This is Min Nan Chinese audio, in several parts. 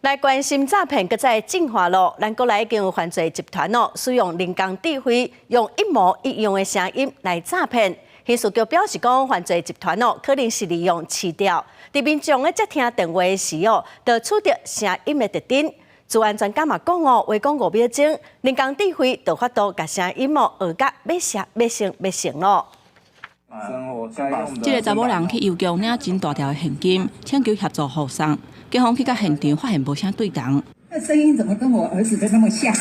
來關心詐騙，閣再進化囉。咱國內已經有犯罪集團哦，使用人工智慧，用一模一樣的聲音來詐騙。刑事局表示講，犯罪集團哦，可能是利用市調，佇民眾咧接聽電話時哦，就取得聲音的特徵。資安專家嘛講哦，話講5秒鐘，人工智慧就有法度共聲音哦，學甲欲成欲成欲成囉。這个查某人去郵局領真大條的現金，請求協助護送，警方去到現場發現無啥對同。那聲音怎麼跟我兒子的那麼像？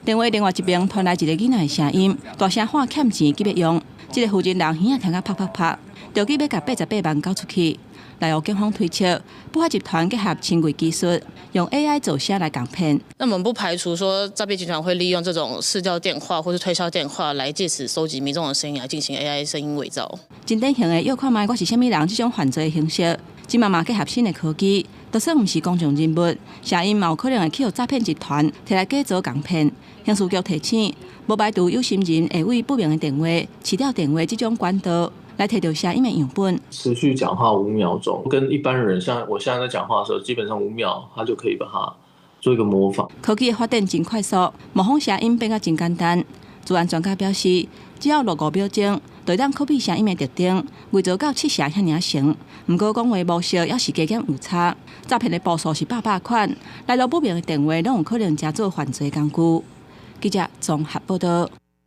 電話另外一邊傳來一个囡仔的聲音，大聲喊欠錢急欲用。這个負責人耳仔聽甲啪啪啪，著急欲共88萬交出去。內湖警方推測，不法集團結合深偽技術，用 AI 造聲來共騙。那我們不排除說詐騙集團會利用這種市調電話或是推銷電話來借此收集民眾的聲音來進行 AI 聲音偽造。真典型的，臆看覓我是啥物人這種犯罪形式，這馬嘛結合新的科技，就算毋是公眾人物，聲音嘛有可能會去予詐騙集團提來假造共騙。刑事局提醒，無排除有心人會為不明的電話、市調電話這種管道來提著聲音的樣本。持續講話5秒鐘，跟一般人像我現在在講話的時候，基本上5秒，他就可以把它做一個模仿。科技的發展真快速，模仿聲音變甲真簡單。資安專家表示，只要落5秒鐘，就會當 copy 聲音的特徵，偽造到七成遐爾成。毋過講話模式猶是加減有差，詐騙的步數是百百款，來路不明的電話攏有可能成做犯罪工具。記者綜合報道。